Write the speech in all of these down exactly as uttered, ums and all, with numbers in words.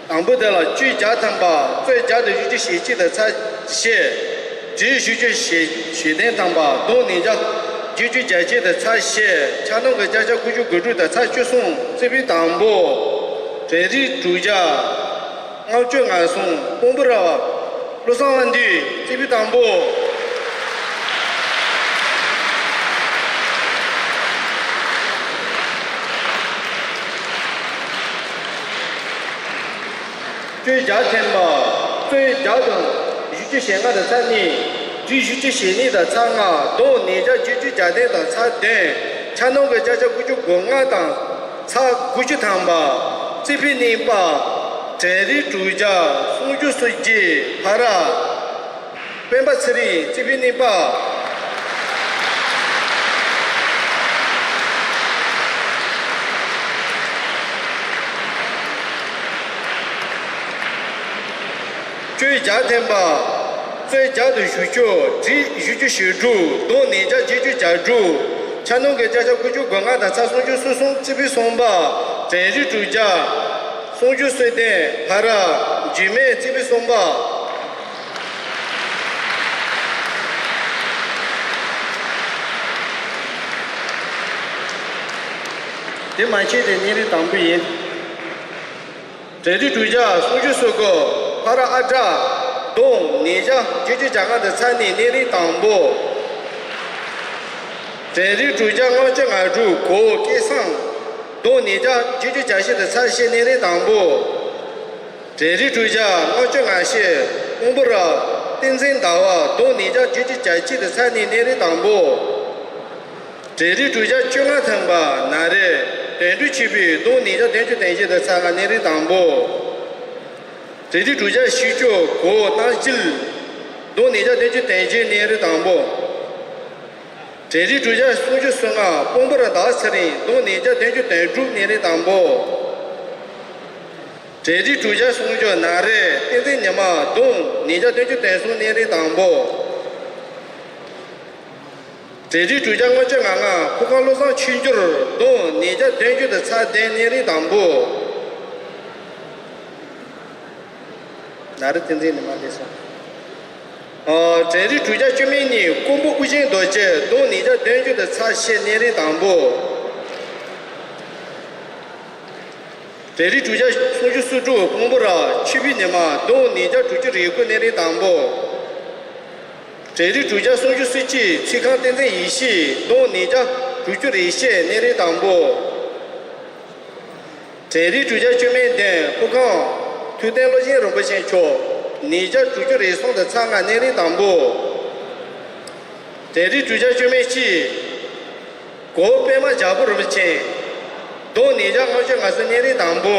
དང་པོ་དེ་ལ་བཅུ་བརྒྱ་ཐམ་པ་གཙོས་བརྒྱ་དང་བཞི་བཅུ་ཞེ་གཅིག་དང་ཚེག་བཞི། བྲེ་བཞི་བཅུ་ཞེ་བདུན་ཐམ་པ་བསྡོམས་ཉིས་བརྒྱ་བརྒྱད་ཅུ་གྱ་གཅིག་དང་ཚེག་བཞི། ཆ་སྙོམས་ཀྱི་བརྒྱ་ཆ་དགུ་བཅུ་གོ་དྲུག་དང་ཚེག་བཅུ་གསུམ། རྩིས་འཕྲུལ་དང་པོ། གྲལ་རིམ་དྲུག་བརྒྱ། ལྔ་བཅུ་ང་གསུམ། སྤོམ་པོ་ར་བ། བློ་བཟང་དབང་འདུས། རྩིས་འཕྲུལ་དང་པོ། བཅུ་བརྒྱ་ཐམ་པ་གཙོས་བརྒྱ་དང་བཞི་བཅུ་ཞེ་ལྔ་དང་ཚེག་གཉིས། བྲེ་བཞི་བཅུ་ཞེ་གཉིས་དང་ཚེག་ལྔ། བསྡོམས་ཉིས་བརྒྱ་བརྒྱད་ཅུ་གྱ་བདུན་དང་ཚེག་བདུན། ཆ་སྙོམས་ཀྱི་བརྒྱ་ཆ་དགུ་བཅུ་གོ་ལྔ་དང་ཚེག་དགུ་བཅུ་ཐམ་པ། རྩིས་འཕྲུལ་གཉིས་པ། གྲལ་རིམ་དྲུག་བརྒྱ། སུམ་ཅུ་སོ་བརྒྱད། བྷ་ར། སྤེན་པ་ཚེ་རིང་། རྩིས་འཕྲུལ་གཉིས་པ། བཅུ་བརྒྱ་ཐམ་པ་གཙོས་བརྒྱ་དང་བཞི་བཅུ། བྲེ་བཞི་བཅུ་ཞེ་དྲུག་བསྡོམས་ཉིས་བརྒྱ་བརྒྱད་ཅུ་གྱ་དྲུག་ཆ་སྙོམས་ཀྱི་བརྒྱ་ཆ་དགུ་བཅུ་གོ་ལྔ་དང་ཚེག་སུམ་ཅུ་སོ་གསུམ། རྩིས་འཕྲུལ་གསུམ་པ། གྲལ་རིམ་དྲུག་བརྒྱ། སུམ་ཅུ་སོ་བདུན། བྷ་ར། འཇིགས་མེད། རྩིས་འཕྲུལ་གསུམ་པ། དེ་མ་ཆད་དེ་གནས་རིམ་དང་པོ་ཡིན། གྲལ་རིམ་དྲུག་བརྒྱ། སུམ་ཅུ་སོ་དགུ། བྷ་ར་ཨ་བྲ། བསྡོམས་ཉིས་བརྒྱ་བརྒྱད་ཅུ་གྱ་ལྔ་དང་ཚེག་གཉིས། གནས་རིམ་དང་པོ། གྲལ་རིམ་དྲུག་བརྒྱ། ལྔ་བཅུ་ང་དྲུག་གོ་བོ་སྐལ་བཟང་། བསྡོམས་ཉིས་བརྒྱ་བརྒྱད་ཅུ་གྱ་བཞི་དང་ཚེག་བཞི། གནས་རིམ་དང་པོ། གྲལ་རིམ་དྲུག་བརྒྱ། ལྔ་བཅུ་ང་བཞི། སྤོམ་པོ་ར། བསྟན་འཛིན་ཟླ་བ། བསྡོམས་ཉིས་བརྒྱ་བརྒྱད་ཅུ་གྱ་གཅིག་དང་ཚེག་གཉིས། གནས་རིམ་དང་པོ། གྲལ་རིམ་དྲུག་བརྒྱ་བཅོ་ལྔ་ཐམ་པ་ན་རེ། དོན་གྲུབ་ཆོས་འཕེལ། བསྡོམས་ཉིས་བརྒྱ་བདུན་ཅུ་དོན་བཞི་དང་ཚེག་ལྔ། གནས་རིམ་དང་པོ། གྲལ་རིམ་དྲུག་བརྒྱ་བཞི་བཅུ། གོ་བོ་རྣམ་དཀྱིལ། བསྡོམས་ཉིས་བརྒྱ་བདུན་ཅུ་དོན་བརྒྱད། གནས་རིམ་དང་པོ། གྲལ་རིམ་དྲུག་བརྒྱ་སུམ་ཅུ་སོ་ལྔ། སྤོམ་པོ་ར་ཟླ་བ་ཚེ་རིང་། བསྡོམས་ཉིས་བརྒྱ་བདུན་ཅུ་དོན་དྲུག། གནས་རིམ་དང་པོ། གྲལ་རིམ་དྲུག་བརྒྱ་སུམ་ཅུ་ན་རེ། བསྟན་འཛིན་ཉི་མ། བསྡོམས་ཉིས་བརྒྱ་བདུན་ཅུ་དོན་གསུམ། གནས་རིམ་དང་པོ། གྲལ་རིམ་དྲུག་བརྒྱ་ལྔ་བཅུ་ང་ལྔ། ཕོ་བྲང་བློ་བཟང་ཆོས་འབྱོར། བསྡོམས་ཉིས་བརྒྱ་བདུན་ཅུ་དང་ཚེག་བདུན། གནས་རིམ་དང་པོ། ན་རེ་བསྟན་འཛིན་ནི་མ་སླེབས་སོང་། ཨ། གྲལ་རིམ་དྲུག་བརྒྱ་བཅུ་མེད་གཉིས། མགོན་པོ་ཨོ་རྒྱན་རྡོ་རྗེ། བསྡོམས་ཉིས་བརྒྱ་བདུན་ཅུ་དང་ཚེག་བཞི། གནས་རིམ་དང་པོ། གྲལ་རིམ་དྲུག་བརྒྱ་སུམ་ཅུ་སོ་དྲུག། སྤོམ་པོ་ར་ཆོས་འཕེལ་ཉི་མ། བསྡོམས་ཉིས་བརྒྱ་དྲུག་ཅུ་རེ་དགུ། གནས་རིམ་དང་པོ། གྲལ་རིམ་དྲུག་བརྒྱ་སུམ་ཅུ་སོ་གཅིག། ཚིག་རྐང་བསྟན་འཛིན་ཡེ་ཤེས། བསྡོམས་ཉིས་བརྒྱ་དྲུག་ཅུ་རེ་བཞི། གནས་རིམ་དང་པོ། གྲལ་རིམ་དྲུག་བརྒྱ་བཅུ་མེད་བདུན། ཕོ་བྲང་ཐུབ་བསྟན་བློ་ཆེན་རིན་པོ་ཆེ་མཆོག། ཉིས་བརྒྱ་དྲུག་ཅུ་རེ་གསུམ་དང་ཚེག་ལྔ། གནས་རིམ་དང་པོ། གྲལ་རིམ་དྲུག་བརྒྱ་བཅུ་མེད་གཅིག། གོ་བོ་པདྨ་རྒྱལ་པོ་རིན་པོ་ཆེ། བསྡོམས་ཉིས་བརྒྱ་ལྔ་བཅུ་ང་གསུམ། གནས་རིམ་དང་པོ།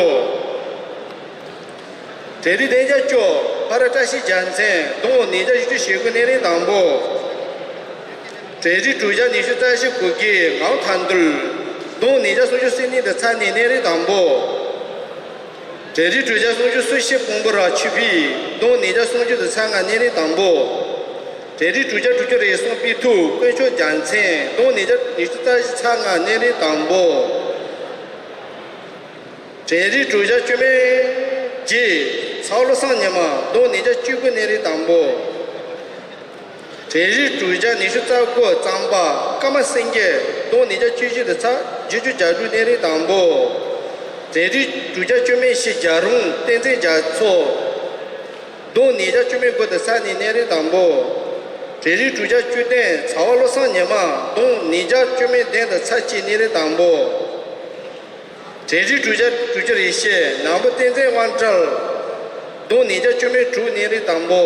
གྲལ་རིམ་བདུན་བརྒྱ་བཅུ། ཕོ་བྲང་བཀྲ་ཤིས་རྒྱལ་མཚན། བསྡོམས་ཉིས་བརྒྱ་བཞི་བཅུ་ཞེ་དགུ། གནས་རིམ་དང་པོ། གྲལ་རིམ་དྲུག་བརྒྱ་ཉི་ཤུ་རྩ་བཞི། གུ་གེ་ངག་དབང་ཐར་འདོད། བསྡོམས་ཉིས་བརྒྱ་སུམ་ཅུ་སོ་གཉིས་དང་ཚེག་གཉིས། གནས་རིམ་དང་པོ། གྲལ་རིམ་དྲུག་བརྒྱ་སུམ་ཅུ་སོ་བཞི། སྤོམ་པོ་ར་ཆོས་འཕེལ། བསྡོམས་ཉིས་བརྒྱ་སུམ་ཅུ་དང་ཚེག་ལྔ། གནས་རིམ་དང་པོ། གྲལ་རིམ་དྲུག་བརྒྱ་དྲུག་ཅུ་རེ་གསུམ། དཔེ་ཐུབ་དཀོན་མཆོག་རྒྱལ་མཚན། བསྡོམས་ཉིས་བརྒྱ་ཉི་ཤུ་རྩ་བཞི། ཚེག་ལྔ། གནས་རིམ་དང་པོ། གྲལ་རིམ་དྲུག་བརྒྱ་བཅུ་མེད་བརྒྱད། ཚ་བ་བློ་བཟང་ཉི་མ། བསྡོམས་ཉིས་བརྒྱ་བཅུ་དགུ། གནས་རིམ་དང་པོ། གྲལ་རིམ་དྲུག་བརྒྱ་ཉི་ཤུ་རྩ་དགུ། གཙང་པ་ཀརྨ་སེང་གེ། བསྡོམས་ཉིས་བརྒྱ་བཅུ་བཞི་དང་ཚེག་བརྒྱད་ཅུ་གྱ་དྲུག། གནས་རིམ་དང་པོ། གྲལ་རིམ་དྲུག་བརྒྱ་བཅུ་མེད་བཞི། རྒྱལ་རོང་བསྟན་འཛིན་རྒྱ་མཚོ། བསྡོམས་ཉིས་བརྒྱ་བཅུ་མེད་དགུ་དང་ཚེག་གཉིས། གནས་རིམ་དང་པོ། གྲལ་རིམ་དྲུག་བརྒྱ་བཅུ་བདུན། ཚ་བ་བློ་བཟང་ཉི་མ། བསྡོམས་ཉིས་བརྒྱ་བཅུ་མེད་བདུན་དང་ཚེག་གཅིག། གནས་རིམ་དང་པོ། གྲལ་རིམ་དྲུག་བརྒྱ་དྲུག་ཅུ་རེ་བཞི། ནག་པོ་བསྟན་འཛིན་དབང་གྲགས། བསྡོམས་ཉིས་བརྒྱ་བཅུ་མེད་དྲུག། གནས་རིམ་དང་པོ།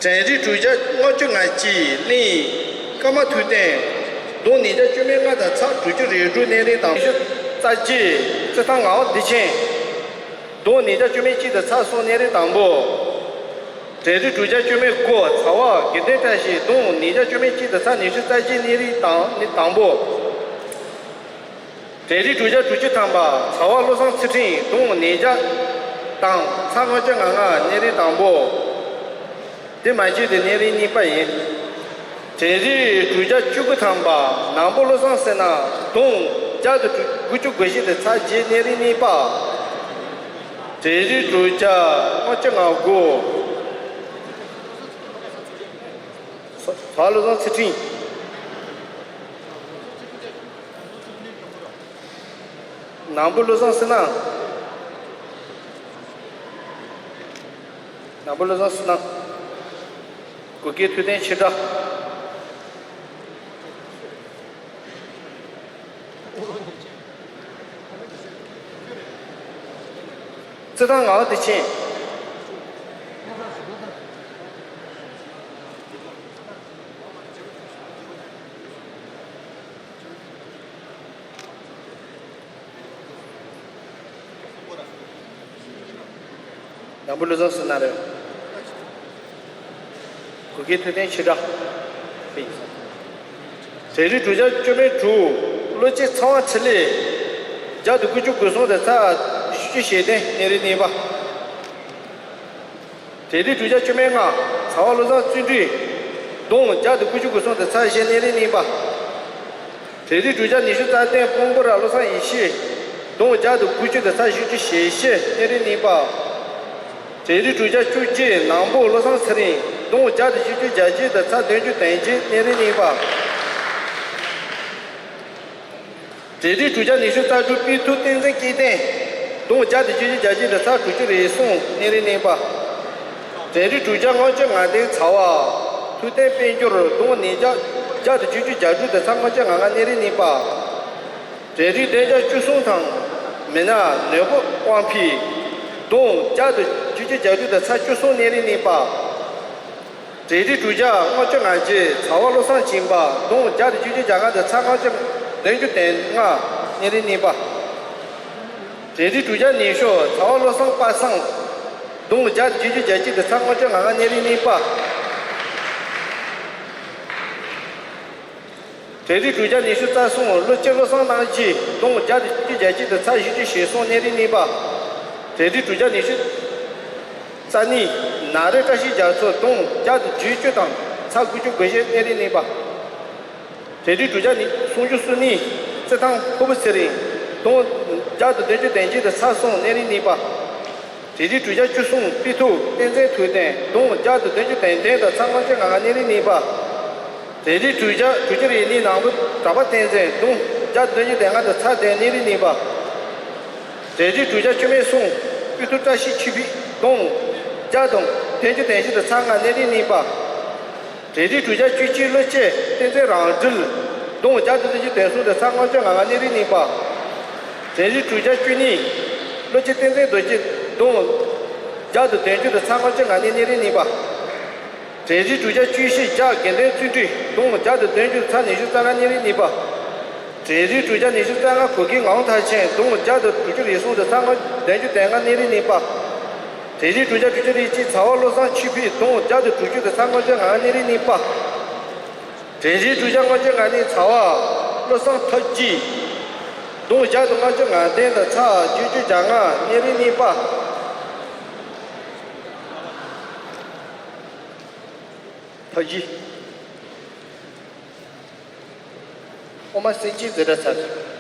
གྲལ་རིམ་དྲུག་བརྒྱ་ལྔ་བཅུ་ང་གཅིག། གླིང་ཀརྨ་ཐུབ་བསྟན། བསྡོམས་ཉིས་བརྒྱ་བཅུ་མེད་ལྔ་དང་ཚེག་དྲུག་ཅུ་རེ་དྲུག། གནས་རིམ་དང་པོ། རྩ་བརྒྱད། རྩེ་ཐང་ངག་དབང་བདེ་ཆེན། བསྡོམས་ཉིས་བརྒྱ་བཅུ་མེད་གཅིག་དང་ཚེག་གསུམ། གནས་རིམ་དང་པོ། གྲལ་རིམ་དྲུག་བརྒྱ་བཅུ་མེད་དགུ། ཚ་བ་དགེ་འདུན་བཀྲ་ཤིས། བསྡོམས་ཉིས་བརྒྱ་བཅུ་མེད་གཅིག་དང་ཚེག་ཉི་ཤུ་རྩ་བརྒྱད། གནས་རིམ་དང་། གནས་དང་པོ། གྲལ་རིམ་དྲུག་བརྒྱ་དྲུག་ཅུ་ཐམ་པ། ཚ་བ་བློ་བཟང་ཚུལ་ཁྲིམས། བསྡོམས་ཉིས་བརྒྱ་དང་ཚེག་ལྔ་བཅུ་ང་ལྔ། གནས་རིམ་དང་པོ། དེ་མ་ཚད་དེ་གནས་རིམ་གཉིས་པ་ཡིན། གྲལ་རིམ་དྲུག་བརྒྱ་བཅུ་དགུ་ཐམ་པ། ནག་པོ་བློ་བཟང་སེང་གེ། བསྡོམས་བརྒྱ་དང་དགུ་བཅུ་གོ་བཞི་དང་ཚེག་བརྒྱད། གནས་རིམ་གཉིས་པ། གྲོས་རིག་དྲུག་བརྒྱ་ལྔ་བཅུ་ང་དགུ། ཚ་བ་བློ་བཟང་ཚུལ་ཁྲིམས། ནང་པ་བློ་བཟང་བསོད་ནམས། ནང་པ་བློ་བཟང་བསོད་ནམས། གུ་གེ་ཐུབ་བསྟན་ཆོས་གྲགས། རྩེད་ཐང་ངག་དབང་བདེ་ཆེན། ནང་པ་བློ་བཟང་བསོད་ནམས་རེད། གུ་གེ་ཐུབ་བསྟན་ཆོས་གྲགས། གྲོས་རིག་དྲུག་བརྒྱ་བཅུ་མེད་དྲུག། བློ་སྐྱེས་ཚངས་དབང་འཕྲིན་ལས། བརྒྱ་དང་དགུ་བཅུ་གོ་གསུམ་དང་ཚེག་བཞི་བཅུ་ཞེ་བདུན། གནས་རིམ་གཉིས་པ། གྲོས་རིག་དྲུག་བརྒྱ་བཅུ་མེད་ལྔ། ཚ་བ་བློ་བཟང་བརྩོན་འགྲུས། བསྡོམས་བརྒྱ་དང་དགུ་བཅུ་གོ་གསུམ་དང་ཚེག་བཞི། གནས་རིམ་གཉིས་པ། གྲོས་རིག་དྲུག་བརྒྱ་ཉི་ཤུ་རྩ་བདུན། སྤོམ་པོ་ར་བློ་བཟང་ཡེ་ཤེས། བསྡོམས་བརྒྱ་དང་དགུ་བཅུ་དང་ཚེག་བཞི་བཅུ་ཞེ་བཞི། གནས་རིམ་གཉིས་པ། གྲོས་རིག་དྲུག་བརྒྱ་བཅུ་གཅིག། ནང་པ་བློ་བཟང་ཚེ་རིང་། བསྡོམས་བརྒྱ་དང་བཞི་བཅུ་གྱ་བརྒྱད་དང་ཚེག་བདུན་ཅུ་དོན་གཅིག། གནས་རིམ་གཉིས་པ། གྲོས་རིག་དྲུག་བརྒྱ་ཉི་ཤུ་རྩ་དྲུག། དཔེ་ཐུབ་བསྟན་འཛིན་སྐལ་ལྡན། བསྡོམས་བརྒྱ་དང་བཞི་བཅུ་གྱ་གཅིག་དང་ཚེག་དྲུག་ཅུ་རེ་གསུམ། གནས་རིམ་གཉིས་པ། གྲོས་རིག་དྲུག་བརྒྱ་ལྔ་བཅུ་ང་བདུན། ཚ་བ་ཐུབ་བསྟན་དཔལ་འབྱོར། བསྡོམས་ཉིས་བརྒྱ། བརྒྱ་དང་བཅུ་བཅུ་གྱ་དྲུག་དང་ཚེག་ལྔ་བཅུ་ང་ལྔ། གནས་རིམ་གཉིས་པ། གྲོས་རིག་བདུན་བརྒྱ་བཅུ་གསུམ་དང་། མི་ནག་ནོར་བུ་དབང་ཕྱུག། བསྡོམས་བརྒྱ་དང་བཅུ་བཅུ་གྱ་དྲུག་དང་ཚེག་བཅུ་གསུམ། གནས་རིམ་གཉིས་པ། གྲོས་རིག་དྲུག་བརྒྱ་ལྔ་བཅུ་ང་བརྒྱད། ཚ་བ་བློ་བཟང་སྦྱིན་པ། བསྡོམས་བརྒྱ་དང་བཅུ་བཅུ་གྱ་ལྔ་དང་ཚེག་ལྔ་བཅུ་བདུན་ཅུ་དོན་ལྔ། གནས་རིམ་གཉིས་པ། གྲོས་རིག་དྲུག་བརྒྱ་ཉི་ཤུ། ཚ་བ་བློ་བཟང་པ་སངས། བསྡོམས་བརྒྱ་དང་བཅུ་བཅུ་གྱ་གཅིག་དང་ཚེག་ལྔ་བཅུ་ང་ལྔ། གནས་རིམ་གཉིས་པ། གྲོས་རིག་དྲུག་བརྒྱ་ཉི་ཤུ་རྩ་གསུམ། བློ་སྐྱེས་བློ་བཟང་རྣམ་རྒྱལ། བསྡོམས་བརྒྱ་དང་བཅུ་བཅུ་གྱ་གཅིག་དང་ཚེག་བཞི་བཅུ་ཞེ་གསུམ། གནས་རིམ་གཉིས་པ། གྲོས་རིག་དྲུག་བརྒྱ་ཉི་ཤུ་རྩ་གཉིས། ནཱ་རོ་བཀྲ་ཤིས་རྒྱ་མཚོ། བསྡོམས་བརྒྱ་དང་བཅུ་བཅུ་དང་ཚེག་དགུ་བཅུ་གོ་བཞི། གནས་རིམ་གཉིས་པ། གྲོས་རིག་དྲུག་བརྒྱ་ནི་སུམ་ཅུ་སོ་གཉིས། རྩེད་ཐང་ཕུར་བུ་ཚེ་རིང་། བསྡོམས་བརྒྱ་དང་བདུན་ཅུ་དོན་གཅིག་དང་ཚེག་གསུམ། གནས་རིམ་གཉིས་པ། གྲོས་རིག་དྲུག་བརྒྱ་བཅུ་གསུམ། དཔེ་ཐུབ་བསྟན་འཛིན་ཐུབ་བསྟན། བསྡོམས་བརྒྱ་དང་བདུན་ཅུ་དོན་བདུན་དང་ཚེག་ལྔ་བཅུ་ང་ལྔ། གནས་རིམ་གཉིས་པ། གྲོས་རིག་དྲུག་བརྒྱ་དྲུག་ཅུ་རེ་གཉིས། ནང་པ་གྲགས་པ་བསྟན་འཛིན། བསྡོམས་བརྒྱ་དང་བདུན་ཅུ་དོན་ལྔ་དང་ཚེག་བདུན། གནས་རིམ་གཉིས་པ། གྲོས་རིག་དྲུག་བརྒྱ་བཅུ་མེད་གསུམ། དཔེ་ཐུབ་བཀྲ་ཤིས་ཆོས་འཕེལ། བསྡོམས་བརྒྱ་དང་བདུན་ཅུ་དོན་བཞི་དང་ཚེག་ལྔ། གནས་རིམ་གཉིས་པ། གྲོས་རིག་དྲུག་བརྒྱ་བཅུ་གཅིག། བློ་སྐྱེས་བསྟན་འཛིན་རང་གྲོལ། བསྡོམས་བརྒྱ་དང་བདུན་ཅུ་དོན་གསུམ་དང་ཚེག་ལྔ་བཅུ་ང་ལྔ། གནས་རིམ་གཉིས་པ། གྲོས་རིག་དྲུག་བརྒྱ་བཅུ་གཉིས། བློ་སྐྱེས་བསྟན་འཛིན་རྡོ་རྗེ། བསྡོམས་བརྒྱ་དང་བདུན་ཅུ་དང་ཚེག་ལྔ་བཅུ་ང་གཉིས། གནས་རིམ་གཉིས་པ། གྲོས་རིག་དྲུག་བརྒྱ་བཅུ་བཞི། རྒྱ་དགེ་འདུན་བརྩོན་འགྲུས། བསྡོམས་བརྒྱ་དང་བདུན་ཅུ་དང་ཚེག་ཉི་ཤུ་རྩ་ལྔ། གནས་རིམ་གཉིས་པ། གྲོས་རིག་དྲུག་བརྒྱ་ཉི་ཤུ་རྩ་ལྔ། གུ་གེ་ངག་དབང་མཐར་ཕྱིན། བསྡོམས་བརྒྱ་དང་དྲུག་ཅུ་རེ་གསུམ་དང་ཚེག་ལྔ་བདུན་ཅུ་དོན་ལྔ། གནས་རིམ་གཉིས་པ། གྲོས་རིག་དྲུག་བརྒྱ་དྲུག་ཅུ་རེ་གཅིག། ཚ་བ་བློ་བཟང་ཆོས་འཕེལ། བསྡོམས་བརྒྱ་དང་དྲུག་ཅུ་དང་ཚེག་ལྔ་བཅུ་ང་ལྔ། གནས་རིམ་གཉིས་པ། གྲོས་རིག་དྲུག་བརྒྱ་ལྔ་བཅུ་ང་གཉིས། ཚ་བ་བློ་བཟང་ཐབས་སྐྱིད། བསྡོམས་བརྒྱ་དང་ལྔ་བཅུ་ང་བདུན་དང་ཚེག་བརྒྱད་ཅུ་གྱ་ལྔ། གནས་རིམ་གཉིས་པ། ཐབས་སྐྱིད། ཨོ་མ་སེང་ཆེན་འཛིན་གྲྭ་ཚར།